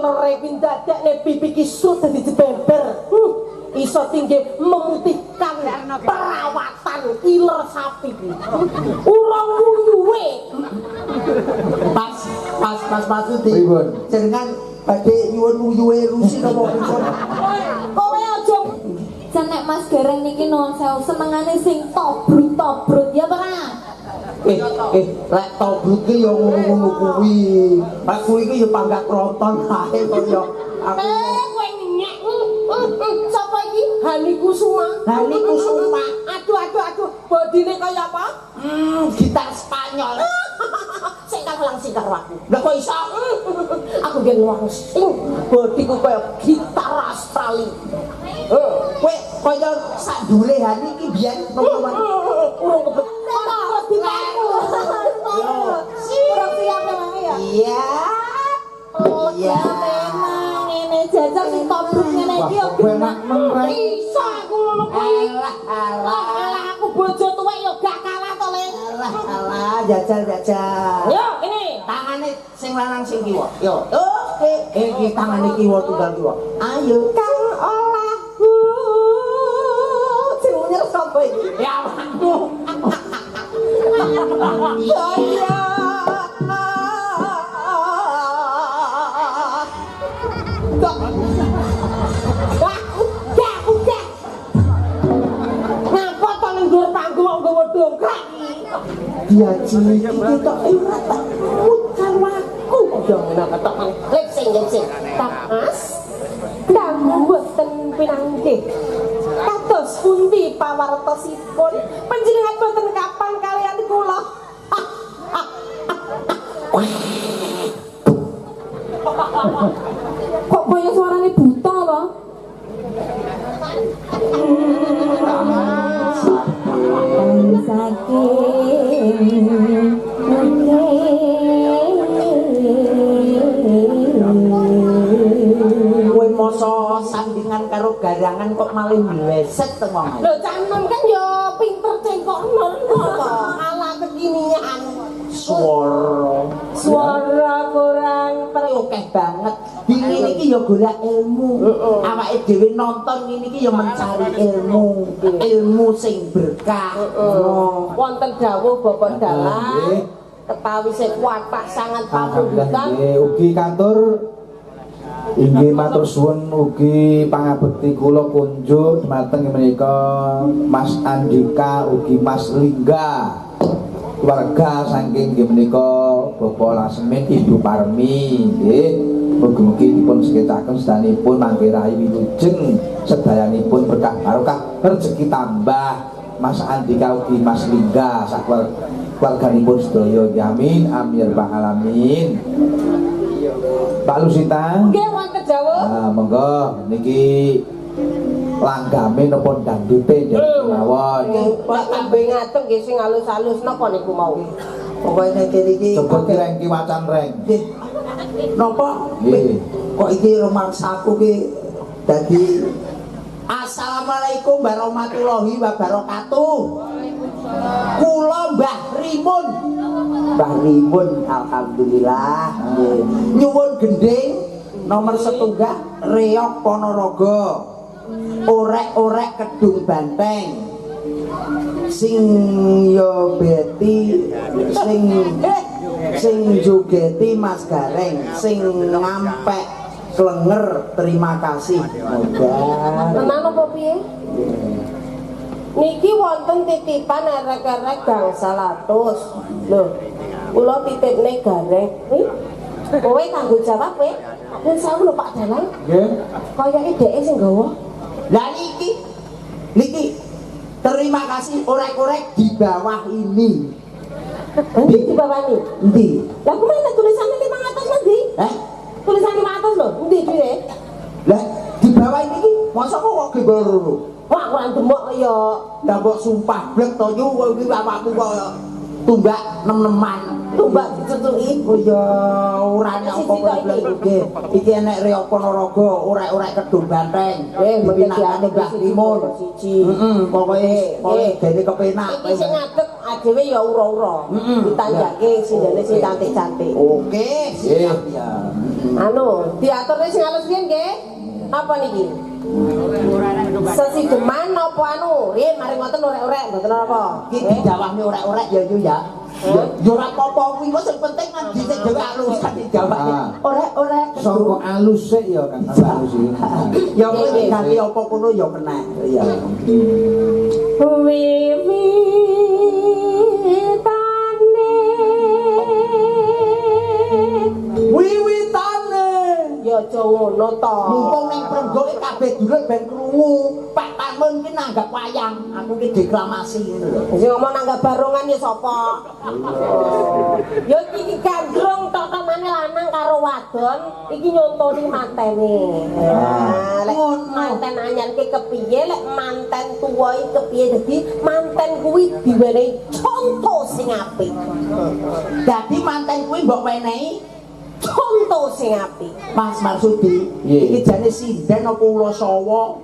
klere kuwi ndadekne pipi ki sut dadi jebember. Iso tinggi memutihkan perawatan iler sapi kuwi. Urung uyuhe. Pas pas Mas Masudi. Pripun? Jenengan badhe nyuwun uyuhe Lucy napa pripun? Kowe aja Jan nek Mas Gareng niki nuwun sewu senengane sing tobrut-tobrut ya apa Kang? Eh, eh, lek tobrut ki ya ngono-ngono kuwi. Pak kuwi ki ya panggah kronton ae kok ya. Aku Kowe nyek. Sapa iki? Hani Kusuma. Hani Kusuma. Aduh aduh aduh, bodine kaya apa? Gitar Spanyol. Sik kang langsing karo aku. Lah kok iso? Aku biyen langsing bodiku kaya gitar Australia. Kowe kaya sak dule Hani iki biyen nopo? Urung kebet. Kok dipaku. Kurang siap memang ya. Iya. Iya memang ngene jajal sing tobrut ngene iki yo Wah, enak men, Rek. Iso aku ngono kuwi. Alah alah. Alah aku bojo tuwek yo gak kalah to, Le. Alah alah jajal jajal. Yo, ini. Tangane sing lanang sing kiwa. Yo. Oke, iki tangane kiwa tunggal kiwa. Ayo. Kang olahku. Sing munyer sapa iki? Ya awakmu. Ya ya. Kok. Wah, udah, udah. Ngapa to ning dhuwur panggung kok nggawa dongkrak iki? Diaji iki ketok ora tak mood karo aku. Aja ngono ketok lip sing lip sing. Tak Mas, kamu mboten pinanggih. Kados pundi pawartosipun panjenengan boten kapan kalian kula? Kok kaya suarane buta to? Saking Kowe masa sandingan karo garangan kok malah mleset to wong. Lho cah enom kan ya pinter cengkok nol to. Ala kekinian. Swara. Suara kurang Akeh banget. Di ngene iki ya golek ilmu. Awake dhewe nonton ngene iki ya mencari ilmu. Ilmu sing berkah. Heeh. Wonten dawuh Bapak Dalang Nggih. ketawi sing kuatah sangat Alhamdulillah pamundhutan. nggih ugi kantur inggih matur suwun ugi pangabekti kula kunjuk dumateng menika Mas Andika ugi Mas Lingga keluarga saking nggih menika Bapak Lasmin Ibu Parmi nggih mugi-mugi dipun sekecaken sedanipun mangke rahayu wilujeng sedayanipun berkah barokah rezeki tambah Mas Andika ugi Mas Lingga sak keluarganipun sedaya amin amin ya rabbal alamin. Pak Lusita Nggih wonten dawuh. Nah, monggo niki langgame napa dandute nderek mawon. Pak tambe ngaten nggih sing alus-alus napa niku mau? Pokoke nek kene iki Coba kireng ki wacan reng. Nggih. Napa? Nggih. Kok iki rumangsaku ki dadi Assalamualaikum warahmatullahi wabarakatuh. Kula Mbah Rimun. Mbah Rimun alhamdulillah. Nggih. Nyuwun gendhing nomor setunggal Reog Ponorogo. Orek-orek Kedung Banteng. Sing yo beti sing sing jogeti Mas Gareng sing ngampek klenger terima kasih. Moga. Tenan apa piye? Niki wonten titipan erek-erek gangsal atus. Lho, kula titipne Gareng. Kowe kanggo jawab kowe. Yen sewu lho Pak Dalang. Nggih. Kayake dheke sing gawa. Lah niki niki terima kasih orek-orek di bawah ini. Endi di bawah ini? Endi? Lah kuwi nek tulisane 500 endi? Eh? Tulisan 500 lho, endi duwe? Lah di bawah ini ki mosok kok gembol loro. Wah, aku ora demok ya. Lah mbok sumpah blek to yu kowe iki awakmu kok tumbak nem-neman. Tumbak dicucuki. Oh ya ora nek Siji apa tok iki. Nggih. Iki enek Reog Ponorogo, orek-orek Kedung Banteng. Mengke Dipinangkani diatur Mbah siji Limun. siji. Heeh, pokoke pokoke gene kepenak. Iki sing ngadeg adewe ya ura-ura. Ditanjake sindene sing cantik-cantik. Oke, siap ya. Anu, diaturne sing halus piye nggih? Apa niki? Sesideman apa anu? Riyen mari ngoten orek-orek mboten apa. Iki didawahne orek-orek ya yu ya. Ya ora apa-apa kuwi kok sing penting kan dhisik dhewe alusan didawahne. Orek-orek Sangka alus sik ya Kang alus iki. Ya kowe ganti apa kono ya kena. Ya. Wiwitane Wiwitane. Ya aja ngono to. Mumpung ning prenggoke kabeh dulur ben krungu. Pak Parmun ki nanggap wayang, aku ki deklamasi ngono lho. Sing ngomong nanggap barongan ya sapa? Ya iki gandrung tok-tokane lanang karo wadon iki nyontoni mantene. Nah, lek manten anyar ki kepiye, lek manten tuwa iki kepiye, dadi manten kuwi diwenehi conto sing apik. Dadi manten kuwi mbok wenehi Conto sing apik. Mas Marsudi, iki jane sinden apa ula sawa?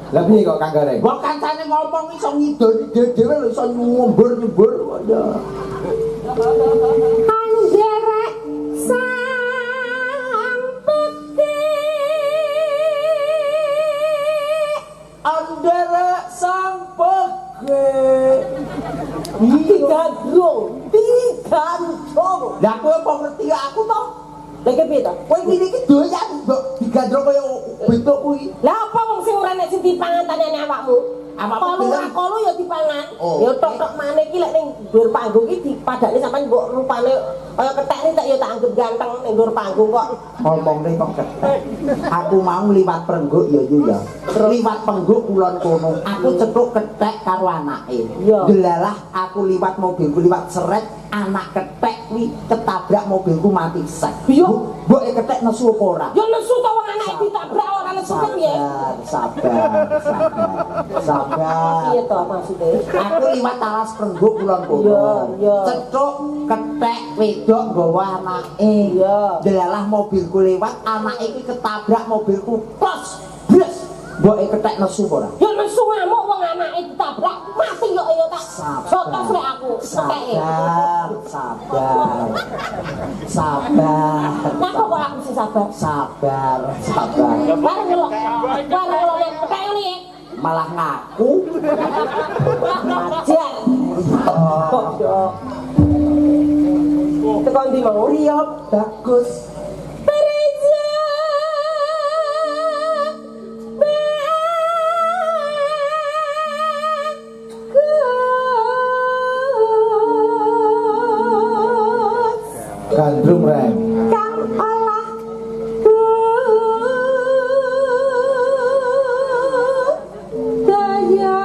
Lah piye kok Kang Gareng? Wong kancane ngomong iso ngidoni dhewe lho iso nyumbur-nyumbur kok ya. Anderek sang pekik. Anderek sang pekik. Digandrung, digandrung. Lah kowe apa ngerti aku to? Lah iki piye to? Kowe ngene iki doyan mbok digandrung kaya bentuk kuwi. Lah apa wong sing ora nek sing dipangan tanene awakmu? Awakmu Kolu gelem? kolu ya dipangan. Oh. Ya tok-tok maneh iki lek ning dhuwur panggung iki dipadakne sampean mbok rupane kaya kethek nek ya tak anggap ganteng ning dhuwur panggung kok. Ngomongne kok kethek. Aku mau liwat prengguk ya yu ya. Liwat pengguk kulon kono. Aku cethuk kethek karo anake. Iya. Delalah aku liwat mobilku liwat seret anak kethek kuwi ketabrak mobilku mati sek. Iya. Mboke kethek nesu apa ora? Ya nesu to wong anake ditabrak ora nesu piye? Sabar, sabar, sabar. Piye to maksude? Aku liwat alas prengguk kulon kono. Iya, iya. Cethuk kethek wedok nggawa anake. Iya. Delalah mobilku lewat, anake iki ketabrak mobilku. Plos, bres. Mboke kethek nesu apa ora? Ya nesu ngamuk wong anake ditabrak mati kok ya tak jotos lek aku ketheke. Sabar, sabar. Sabar. Napa kok aku sing sabar? Sabar, sabar. Bareng ngelok. Bareng ngelok nek kethek ngene iki. Malah ngaku. Ajar. Teko ndi mau? Riyo bagus. Preja bagus Gandrung reng. kang olah budaya.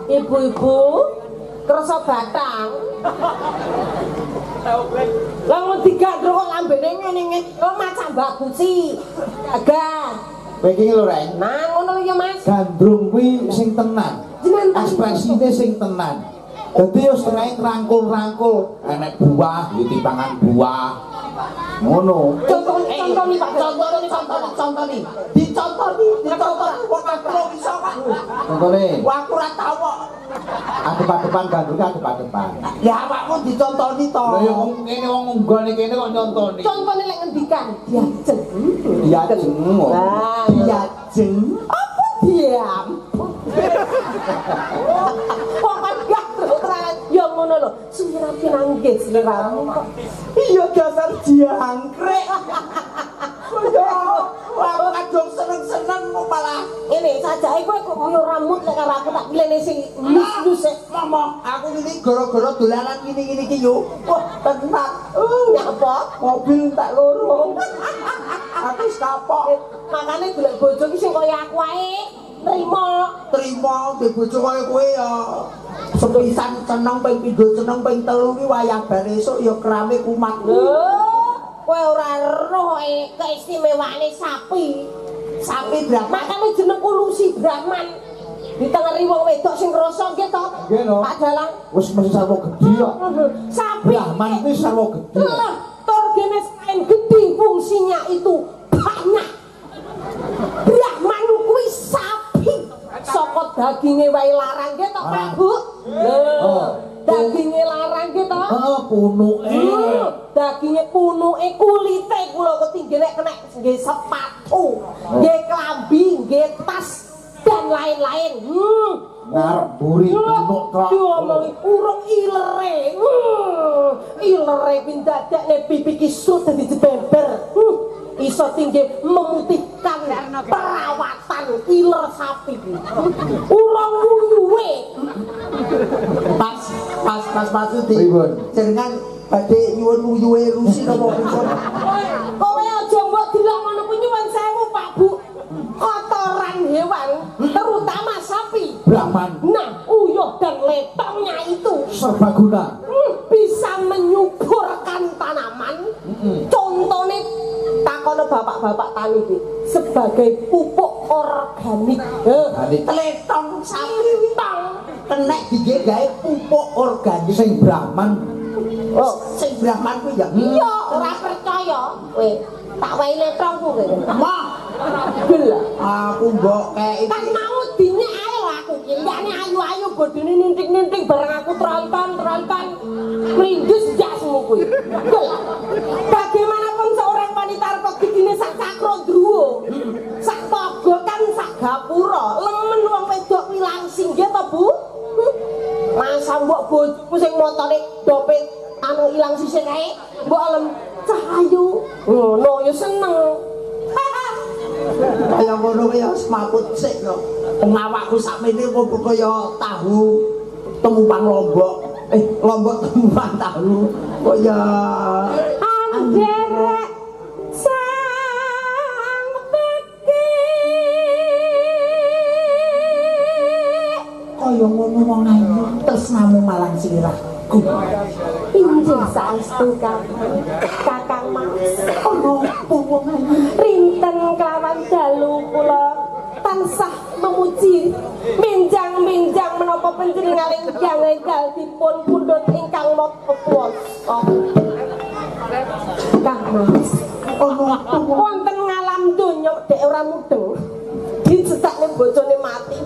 Ibu-ibu kersa batang. Lah wong digandrung kok lambene ngene ngene kok macam bagusi. Gagah. Kowe iki lho Reng. Nah ngono ya Mas. Gandrung kuwi sing tenan. Jenengan Ekspresine sing tenan. Dadi yo setengah rangkul-rangkul, enek buah, ya dipangan buah. Ngono. Contoni, contoni Pak. Contoni, contoni, contoni. Dicontoni, dicontoni. Wong aku ora iso kok. Contone. Wong aku ora tau kok. Adep-adepan gandrung adep-adepan. Lah awakmu dicontoni to. Lah ya wong ngene wong ngunggone kene kok nyontoni. Contone lek ngendikan diajeng. Diajeng kok. Nah, Diajeng. apa diam? Kok kan gandrung tenan ya ngono lho. Suwira pinanggih sliramu kok. Iya dasar jangkrik. Ya, aku kadung seneng-seneng kok malah Ngene sajake kowe kok koyo rambut lek karo aku tak pilene sing lus-lus sik. ngomong aku ini gara-gara dolanan ngene-ngene iki yo. Wah, tenan. Nyapa? Mobil tak loro. Aku wis kapok. Makane golek bojo ki sing kaya aku ae. Trimo. Trimo duwe bojo kaya kowe ya. Sepisan seneng ping pindho seneng ping telu ki wayah bar esuk ya kerame kumat. Lho, kowe ora roh keistimewaan sapi. Sapi Brahman. Makane jenengku Lucy Brahman. Ditengeri wong wedok sing ngrasa nggih to. Nggih no. Pak Dalang. Wis mesti sarwa gedhi kok. Sapi Brahman kuwi sarwa gedhi. Lah, torgene selain gedhi fungsinya itu banyak. Brahman kuwi sapi. Saka daginge wae larang nggih to, Pak Bu? Lho. Oh. Daginge larang nggih to? Heeh, punuke. Daginge punuke kulite kula ketinggene nek kena nggih sepatu, nggih klambi, nggih tas dan lain-lain. Ngarep buri punuk tok. Diomongi urung ilere. Ilere pindadakne pipi ki sut dadi jebeber. Iso tinggi memutihkan perawatan iler sapi. Urung uyuhe. Pas pas pas Marsudi. Pripun? Jenengan badhe nyuwun uyuhe Lucy napa pripun? Kowe aja mbok delok ngono kuwi nyuwun sewu Pak Bu. Kotoran hewan, terutama sapi. Brahman. Nah, uyuh dan letongnya itu serbaguna. Bisa menyuburkan tanaman. Contohnya takono bapak-bapak tani iki sebagai pupuk organik. Tletong sapi Tong. kenek digawe gawe pupuk organik. Sing Brahman. Oh, sing Brahman kuwi ya. Iya, ora percaya. Kowe tak wae letongku kowe. Mah, Gel. aku mbok kei. Kan mau dinyek ae lho aku ki. Liyane ayu-ayu bodine ninting-ninting bareng aku tronton-tronton. Mlindus jasmu kuwi. Gel. Bagaimanapun seorang wanita arep gigine sak cakro ndruwo. Sak togo kan sak gapura. Lemen wong wedok kuwi langsing nggih to, Bu? Masa mbok bojomu sing motone dopet anu ilang sisih kae, mbok alem cahayu. Ngono ya seneng. Kaya ngono kuwi ya semaput sik to. Wong awakku sakmene kok kaya tahu temupang lombok. Lombok temupang tahu. Kaya anderek sang pekik. Kaya ngono wong ayu tresnamu marang sliraku. Injih saestu Kakang. Kakang Mas. Ana apa wong ayu? Rinten kelawan dalu kula tansah memuji minjang-minjang menapa panjenengan ingkang enggal dipun pundhut ingkang maha kuwasa. Kang Mas, Ana apa wong wonten ngalam donya dek ora mudeng. Dicetakne bojone mati.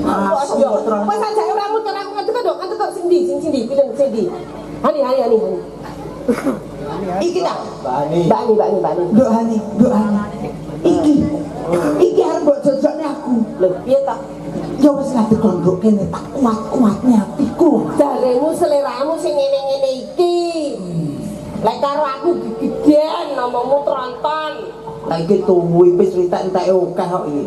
Asem putra. Wes aja ora mudeng aku ngadeg kok, ngadeg kok sing ndi, sing ndi, pilih sing ndi. Hani hani hani hani. Iki ta? Mbak Ani. Mbak Ani, Mbak Ani, Mbak Ani. Nduk Hani, Nduk Hani. Iki. Iki arep mbok jojokne aku. Lho, piye ta? Ya wis ngadeg nduk kene tak kuat-kuatne atiku. Jaremu seleramu sing ngene-ngene iki. Lek karo aku gegedean ngomongmu tronton. Lah iki tuwi wis ritek enteke akeh kok iki.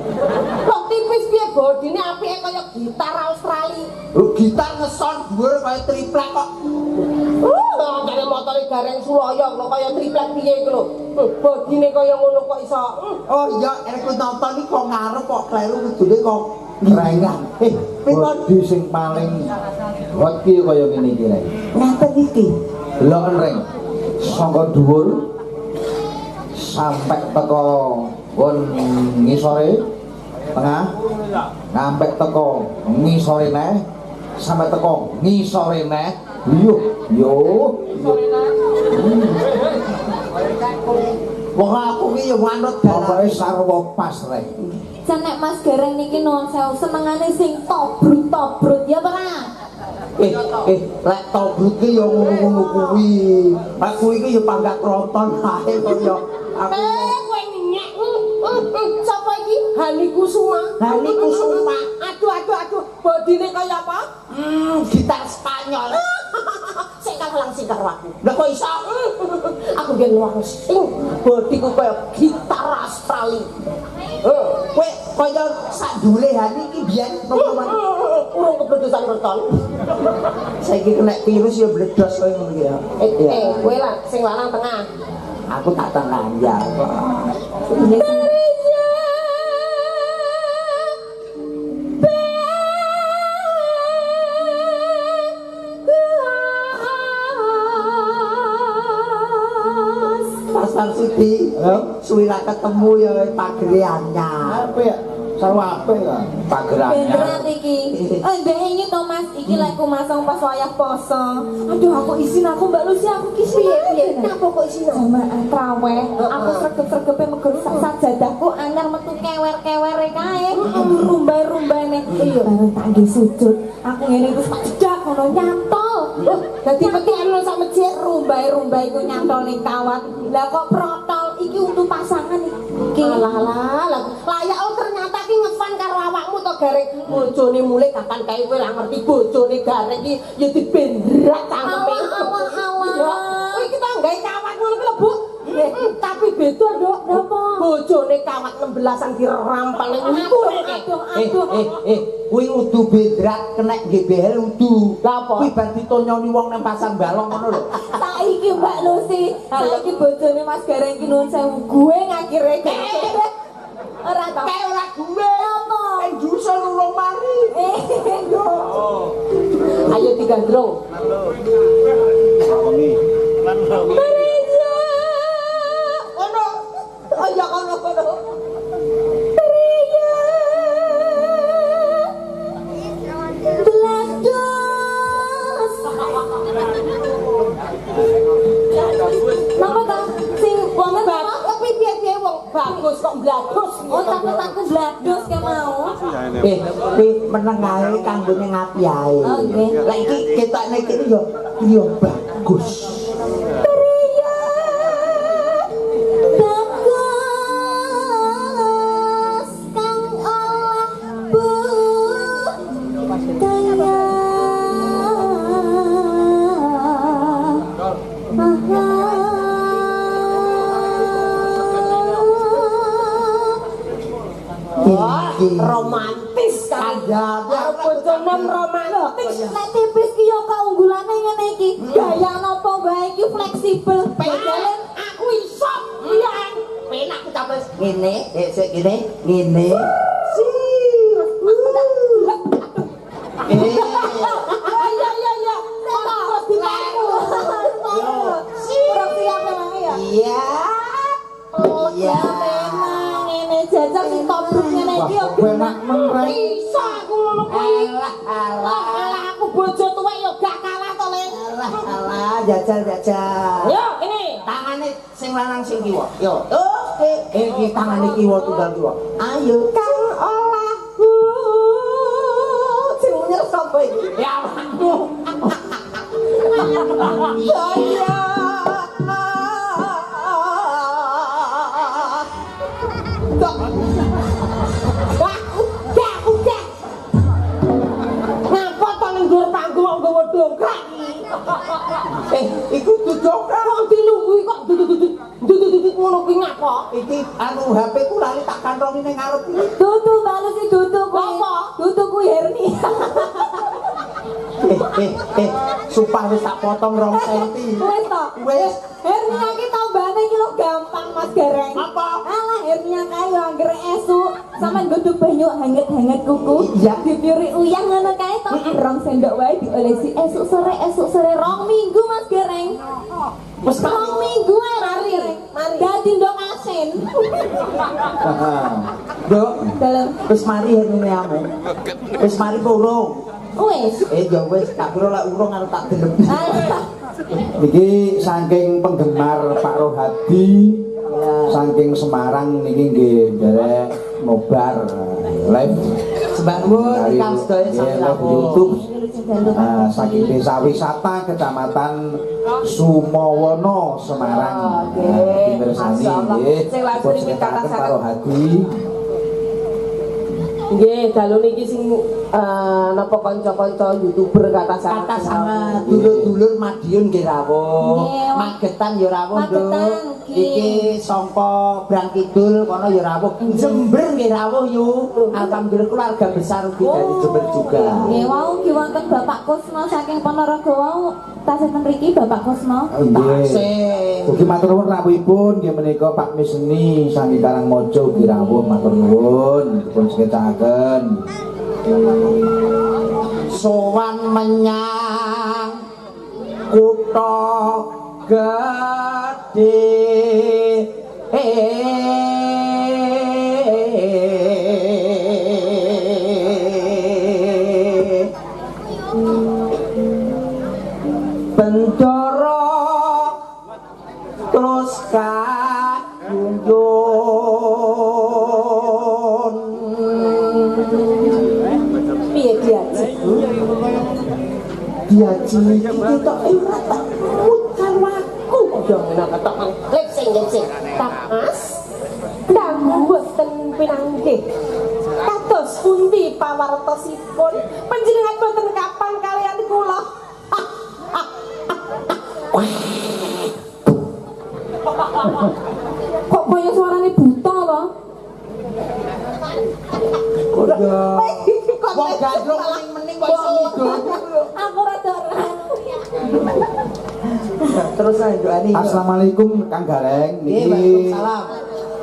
Kok tipis piye bodine apike kaya gitar Australia. Lho gitar ngeson dhuwur kaya triplek kok. Jare motore Gareng Suloyo lho kaya triplek piye iku lho. Bodine kaya ngono kok iso. Oh iya, nek nonton iki kok ngarep kok kleru kudune kok Rengan. Pripun? Bodi sing paling hot ki kaya ngene iki rek. Ngaten iki. Deloken reng. Sangka dhuwur sampai teko won ngisore tengah, sampai teko ngisore neh, sampai teko ngisore neh. Yo yo yo. Wong aku ki yo manut dalan. Pokoke sarwa pas rek. Jan nek Mas Gareng niki nuwun sewu senengane sing tobrut-tobrut ya apa Kang? Lek tobrut ki yo ngono-ngono kuwi. Aku iki yo panggah tronton ae kok yo. Aku Kowe nyek. Sapa iki? Hani Kusuma. Hani Kusuma. Aduh aduh aduh, bodine kaya apa? Gitar Spanyol. Sik karo langsing karo aku. Lah kok iso? Aku biyen langsing bodiku kaya gitar Australia. Kowe kaya sak ndule Hani iki biyen nopo? Urung kebledosan merton. Saiki kena virus ya bledos kowe ngono iki ya. Kowe lah sing lanang tengah. Aku tak tengah ya. Mas Marsudi, Suwi ra ketemu ya pagere anyar. Apik ya. Sarwa apik ya. Pager anyar. Beneran iki. Ndek iki to Mas, iki lek ku masang pas wayah poso. Aduh aku izin aku Mbak Lucy aku ki Piye piye? Napa kok isin? Jamaah traweh, aku sregep-sregepe megel sajadahku anyar metu kewer-kewere kae. Rumbai-rumbaine. Iya, bareng tak nggih sujud. Aku ngene terus tak jedak ngono nyantol. Dadi petikan lho sak masjid. Rumbai-rumbai ku nyantol ning kawat. Lah kok protol iki untuk pasangan iki. Alah alah, lah layak oh ternyata ki ngefan karo awakmu to Gareng. Bojone mulih kapan kae kowe lah ngerti bojone Gareng iki ya dibendrak cangkeme. Alah alah Ya, alah. kowe iki tau gawe kawat ngono kuwi lho, Bu. Tapi beda, Nduk. Napa? Bojone kawat 16-an dirampal ning Aduh aduh Eh aduh. eh eh kuwi udu bendrat kenek GBL udu. Lah apa? Kuwi bar ditonyoni wong nang pasar balong ngono lho. Saiki Mbak Lucy, saiki bojone Mas Gareng ki nuwun sewu gue ngakhire. Ora to. Kae ora gue. Apa? Eng dusun urung mari. Eh, Ayo digandrung. Mareja. Ono. Oh iya kono kono. Priya. Blados. Napa ta? Sing wonten apa? Tapi piye-piye wong bagus kok blados. Oh, takut aku blados ke mau. Eh, kuwi meneng ae kanggo ning ati ae. Oh, nggih. Lah iki ketokne iki yo yo bagus. Priya. Bagus kang olah budaya. Wah, romantis kan. Kandhane Karo bojone romantis. Nek tipis ki yo keunggulane ngene iki. Gaya napa wae iki fleksibel. Bejalen aku iso. Iya. Penak ku tambah ngene, sik ngene, ngene. Sir. Eh, Iya iya iya. Terus dipaku. Kurang siap memang ya. Iya. Iya. Memang ngene jajal sing tobruk ngene iki yo. Wah, enak men rek. Iso aku ngono kuwi. Alah, alah. Alah aku bojo tuwek yo gak kalah to, Le. Alah, alah, jajal, jajal. Yo, ini. Tangane sing lanang sing kiwa. Yo. Oke. Iki tangane kiwa tunggal kiwa. Ayo. Kang olahku. Sing munyer sapa iki? Ya awakmu. Ya iya. Kok. Wah, udah, udah. Ngapa to ning dhuwur panggung kok nggawa dongkrak iki? Eh, iku duduk Wong dilungguhi kok dudut-dudut ngono kuwi ngapa? Iki anu HP ku lali tak kantongi ning ngarep iki. Dudu Mbak Lucy dudu kuwi. Apa? Dudu kuwi hernia. Eh, eh, eh, sumpah wis tak potong 2 senti. Wis to. Wis. Hernia ki tambahane iki lho gampang Mas Gareng. Apa? Alah hernia kae yo anggere esuk sampean godhog banyu hanget-hanget kuku. Iya. Dipyuri uyah ngono kae to. 2 sendok wae diolesi esuk sore 2 minggu Mas Gareng. Wis 2 minggu ae Mari, mari. Dadi ndok asin. Nduk, Dalem. wis mari herniamu. Wis mari apa urung? Wis. Eh, ya wis, tak kira lek urung arep tak delem. Alah. Niki saking penggemar Pak Rohadi saking Semarang niki nggih nderek nobar live Sembah nuwun ingkang sedaya sami Nggih, live rawuh. YouTube. Saking Desa Wisata Kecamatan Sumowono Semarang. Oke. Nah, Masya Allah. nggih. Sing langsung Dipun iki seksakaken kata Pak sangat. Rohadi. Nggih, dalu niki sing napa kanca-kanca YouTuber kata sangat. Kata sangat dulur-dulur Madiun nggih rawuh. Nggih, Magetan ya rawuh, Nduk. Magetan, nggih. Iki sangka Brang Kidul kono ya rawuh. Jember nggih rawuh yu. Alhamdulillah keluarga besar ugi dari Jember juga. Nggih, wau nggih wonten Bapak Kusno saking Ponorogo wau tasih ten mriki Bapak Kusno. Nggih. Tasih. Ugi matur nuwun rawuhipun nggih menika Pak Misni saking Karangmojo ugi rawuh matur nuwun dipun sekecakaken. Sowan menyang kutha gedhe. diaji? Diaji iki ketok ora tak mut karo aku. Ya ngono ketok lip sing lip sing. Kang Mas, dangu boten pinanggih. Kados pundi pawartosipun panjenengan boten kapan kalian kula? Kok kaya suarane buta lho? Kok wong gandrung mening-mening kok iso ngidul. Aku rada terus ae doani. Assalamualaikum Kang Gareng. Nggih, Niki waalaikumsalam.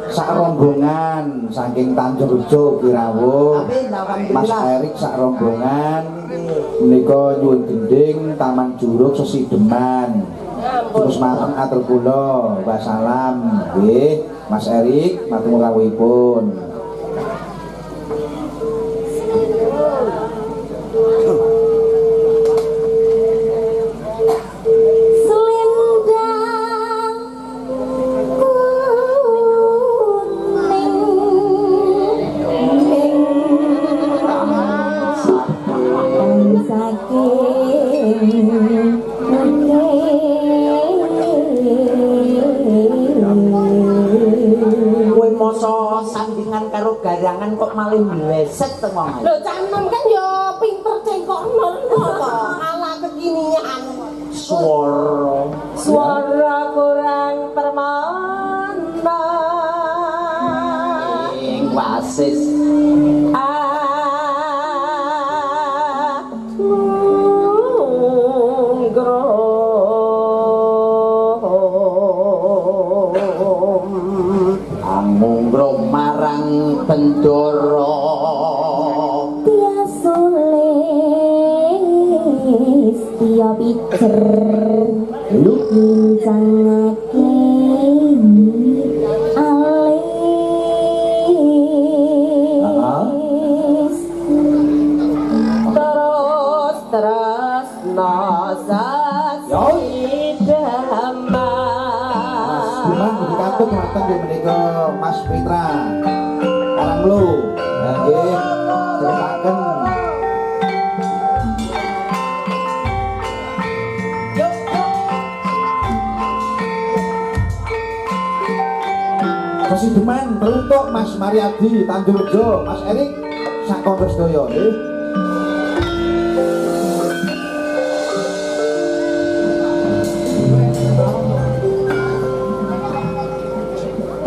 Sak rombongan saking Tanjung Rejo Kirawuh. Amin, Mas alhamdulillah. Erik sak rombongan menika nyuwun gending Taman Jurug Sesideman. Terus mateng atur kula, wassalam. Nggih, Mas Erik matur rawuhipun. Selendang kuning ing saking Kowe masa sandingan karo garangan kok malah mleset to wong. Lho Cak Nun kan ya pinter cengkok nun to. Ala kekinian. Swara. Suara kurang permana. Ing wasis. Anggrong. Amungro marang bendara. Tiasulis tiya pijer ngincangake alis Terus tresno sasidaman. Mas Bima ugi katut mateng nggih menika Mas Fitra Karanglo. Lah nggih, ceritaken. Sesideman teruntuk Mas Mariadi Tanjung Rejo, Mas Erik sak kanca sedaya nggih.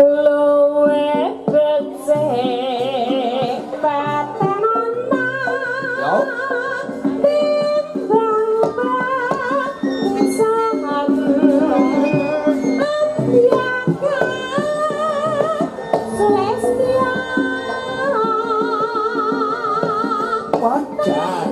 Luwe becik patenana. Yo. Timbang pisahan Andiyaka Sulestya. Wajar.